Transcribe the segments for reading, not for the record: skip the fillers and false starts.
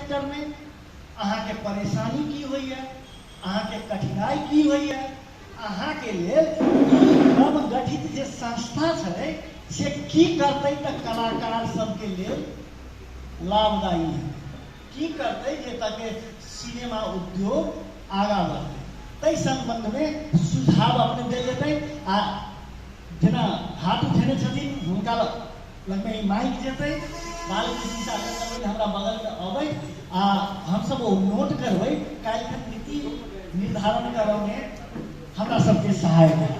सेक्टरमे अहाँके परेशानी की होइए, अहाँके कठिनाइ की होइए, अहाँके लेल ई नवगठित जे संस्था छै से की करतै तऽ कलाकार सबके लेल लाभदायी हेतै, की करतै जे एतऽके सिनेमा उद्योग आगाँ बढ़तै, ताहि सम्बन्धमे सुझाव अपने देल जेतै। आ जेना हाथ उठेने छथिन हुनका लगमे ई माइक जेतै, बालकृष्ण सागर करबै हमरा बगलमे अबै आ हमसब ओ नोट करबै, काल्हि नीति निर्धारण करऽमे हमरा सबके सहायक हैत।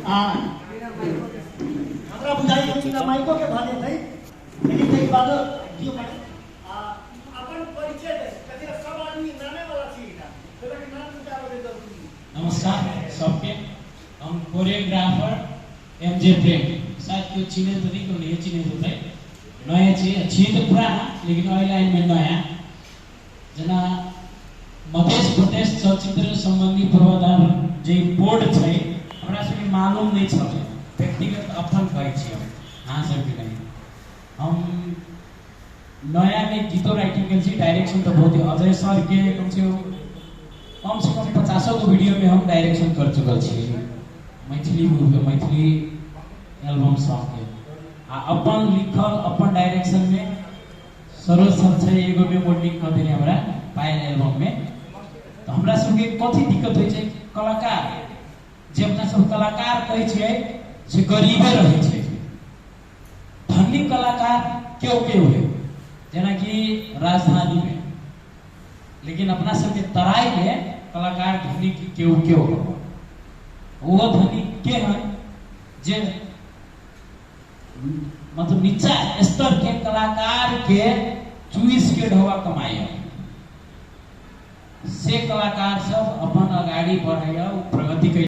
आ हमरा बुझाइए बिना माइको के भऽ जेतै, लेकिन ताहिके बाद दियौ माइक आ अपन परिचय दै, कथी सब आदमी नामे वाला छी, नाम निकालऽ जरूरी। नमस्कार सबके, हम कोरियोग्राफर एम जे प्रेम, शायद केओ चिन्हैत होतै, केओ नहीं चिन्हैत होतै, नयाँ छी, छी तऽ पुराना लेकिन एहि लाइनमे नयाँ। जेना मध्य प्रदेश चलचित्र सम्बन्धी पूर्वाधार जे बोर्ड छै, हमरा सबके मालूम नहि छलै, व्यक्तिगत अपन कहै छी हम, अहाँ सबके नहि। हम नयाँमे गीतो राइटिंग करै छी, डायरेक्शन तऽ बहुत अजय सरके कम से कम 50 गो वीडियोमे हम डायरेक्शन कर चुकल छी, मैथिली मूवी, मैथिली एल्बम सॉन्गके। आ अपन लिखल अपन डायरेक्शनमे सरोज सर छै, एगो मे मॉडलिंग कऽ देने हमरा पायल एल्बममे। तऽ हमरा सबके कथी दिक्कत होइ छै, कलाकार जे अपना सब कलाकार कहै छियै से गरीबे रहै छै, धनी कलाकार केओ केओ है जेनाकि राजधानीमे, लेकिन अपना सबके तराईमे कलाकार धनी केओ केओ, ओहो धनी के है जे मतलब नीचा स्तर के कलाकार के चूस के ढोआ कमाइए, से कलाकार सब अपन अगाडि बढ़ैया, प्रगति।